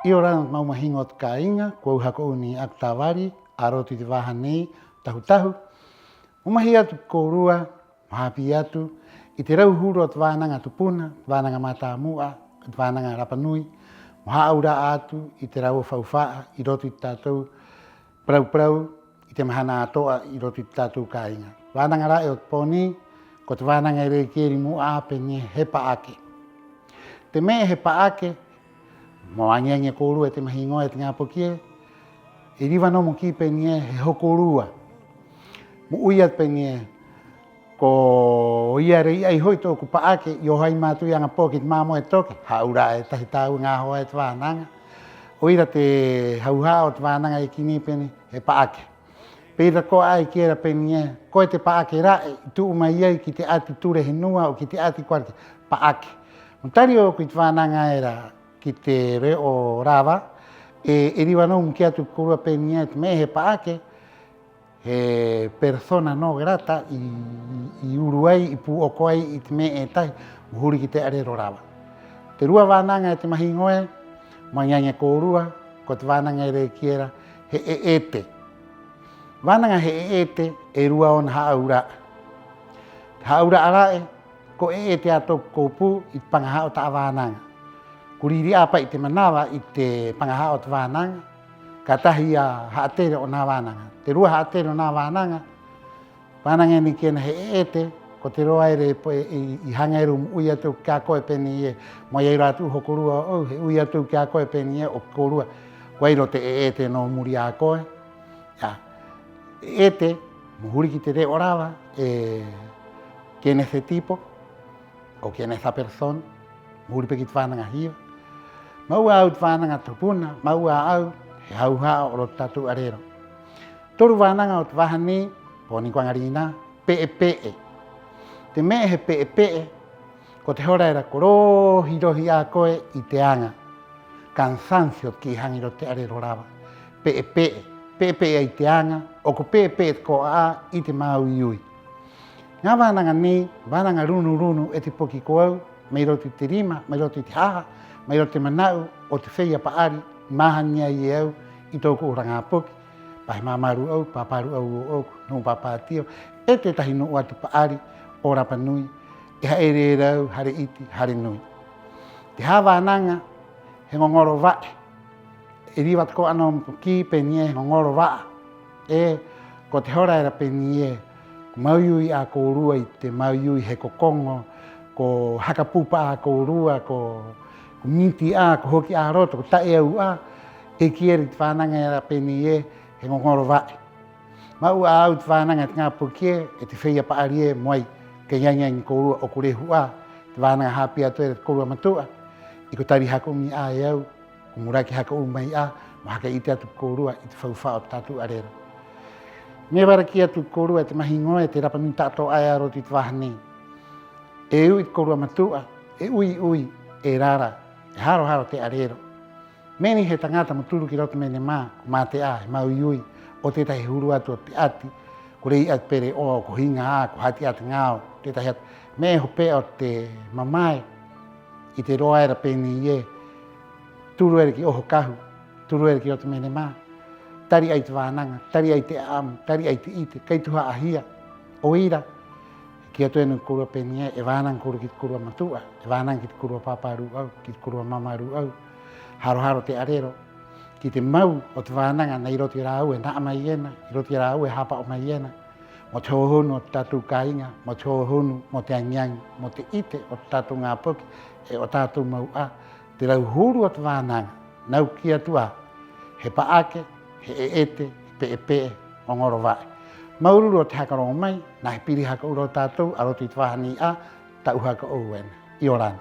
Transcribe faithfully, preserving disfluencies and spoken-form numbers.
'Iorana te mau mahiŋo o te kāiŋa, ko au haka 'ou nei 'ā ko Tavari, a roto i te vaha nei Tahu-Tahu. Mo mahi atu ki a kōrua, mo hāpī atu i te rauhuru o te vānaŋa tupuna, te vānaŋa mātāmu'a, te vānaŋa rapa nui, mo hā'aura'a atu i te rāua faufa'a 'i roto i te tātou parau-parau i te mahana ato'a 'i roto i te tātou kāiŋa. Vānaŋa ra'e o te pō nei, ko te vānaŋa era e kī era mu'a 'ā pē nei ē: he pa'ake. Te me'e he pa'ake, mo aŋi-aŋi e kōrua e te mahiŋo ē, e te ŋā poki ē, e riva nō mo kī pē nei ē: he hokorua. Mo 'ui atu pē nei ē: Koia era i 'ai ho'i tō'oku pa'ake, i oho ai mātou 'i aŋa pō ki te māmoe toke. Hā'aura'a e tahi tāua, ŋā hoa e te vānaŋa. 'O ira te hauha'a o te vānaŋa e kī nei pē nei: he pa'ake. Pē ira tako'a e kī era pē nei ē: koe te pa'ake ra'e, i tu'u mai ai ki te 'ati ture henua 'o ki te 'ati koa era, pa'ake. Mo tari ō'oku i te vānaŋa era ki te re'o rava, 'e, e riva nō mo kī atu ki a kōrua pē nei ē: te me'e he pa'ake, he persona no grata, i, i uru ai, i pū'oko ai i te me'e e tahi, mo huri ki te 'arero rava. Te rua vānaŋa e te mahiŋo ē, mo aŋi-aŋi e kōrua, ko te vānaŋa era e kī era he 'e'ete. Vānaŋa he 'e'ete, e rua ō'ona hā'aura'a. Te hā'aura'a ra'e, ko 'e'ete 'ā tō'oku kōpū i te paŋaha'a o ta'a vānaŋa. Ko riri 'ā pa'i te manava i te paŋaha'a o te vānaŋa, ka tahi a ha'atere ō'ona vānaŋa. Te rua ha'atere ō'ona vānaŋa, vānaŋa ena i kī ena he 'e'ete, ko te roa era e po-, i, i haŋa era mo 'ui atu ki a koe pē nei ē: mo ai ai rō a tu'u hokorua ō'ou, he 'ui atu ki a koe pē nei ē: 'o kōrua, ko ai rō te 'e'ete nō muri i a koe. Ia, 'e'ete, mo huri ki te re'o rava, eh, ¿quién es ese tipo? ¿O quién es esa persona? Mo huri pē ki te vānaŋa hiva. Ma'u a au te vānaŋa tupuna, ma'u a au he hauha'a o roto i te tātou 'arero. Toru vānaŋa o te vaha nei, pō nei ko 'aŋarinā: pe'e-pe'e. Te me'e he pe'e-pe'e, ko te hora era ko rohi-rohi 'ā koe i te aŋa. Cansancio te kī haŋa 'i roto i te 'arero rava. Pe'e-pe'e, pe'e-pe'e ai te aŋa, 'o ko pe'e-pe'e tako'a 'ā i te māui-ui. Ŋā vānaŋa nei, vānaŋa runu-runu e te poki ko au, mai roto i te rima, mai roto i te haha, mai roto i te mana'u o te feia pa'ari i māhani ai e au i tō'oku 'ou hora ŋā poki, pa he māmārū'au, pāpārū'au ō'oku, nu'u pāpātio, 'e tētahi nu'u atu pa'ari o Rapa Nui, e ha'ere era au hare 'iti, hare nui. Te hā vānaŋa, he ŋoŋoro va'e. E riva tako'a nō mo kī pē nei ē: he ŋoŋoro va'a. 'E ko te hora era pē nei ē ko māui-ui 'ā kōrua i te māui-ui he kokoŋo, ko haka pupa 'ā kōrua, ko, ko miti 'ā, ko hoki 'ā roto, ko ta'e au 'ā, e kī era i te vānaŋa era pē nei ē: he ŋoŋoro va'e. Ma'u a au te vānaŋa e te ŋā poki ē, e te feia pa'ari ē, mo ai, kai aŋi-aŋi kōrua 'o ko rehu 'ā te vānaŋa hāpī atu era te kōrua matu'a, 'e ko tari haka 'umi 'ā e au, ko muraki haka 'ou mai 'ā mo haka 'ite atu ki a kōrua i te faufa'a o te tātou 'arero. Me'e era e kī atu ki a kōrua e te mahiŋo ē, e te Rapa Nui ta'ato'a ē a roto i te vaha nei: e u'i te kōrua matu'a, e 'ui-'ui, e rara, e haro-haro te 'arero. Me'e nei he taŋata mo turu ki roto menemā, ko mate 'ā, he māui-ui, 'o tētahi huru atu o te 'ati, ko rei 'ā te pere'oa, ko hiŋa 'ā, ko hati 'ā te ŋao, tētahi atu. Me'e hope'a o te mamae i te roa era pē nei ē: turu era ki oho kahu, turu era ki roto menemā, tari 'ai te vānaŋa, tari 'ai te 'a'amu, tari 'ai te 'ite, kai tuha'a hia. 'O ira, e kī atu ena ki a kōrua pē nei ē: e vānaŋa kōrua ki te kōrua matu'a, e vānaŋa ki te kōrua pāpārū'au, ki te kōrua māmārū'au. Haro-haro te 'arero ki te mau o te vānaŋa nā 'i roto i a rāua e na'a mai ena, 'i roto i a rāua e hāpa'o mai ena, mo te hōhonu o te tātou kāiŋa, mo te hōhonu, mo te aŋi-aŋi, mo te 'ite o te tātou ŋā poki 'e o tātou mau 'ā. Te rauhuru o te vānaŋa nā au kī atu 'ā: he pa'ake, he 'e'ete, he pe'e-pe'e, ŋoŋoro va'e. Māuru-uru o te haka roŋo mai, nā he piri haka 'ou rō tātou a roto i te vaha nei 'ā, ta'u haka 'ou ena. 'Iorana.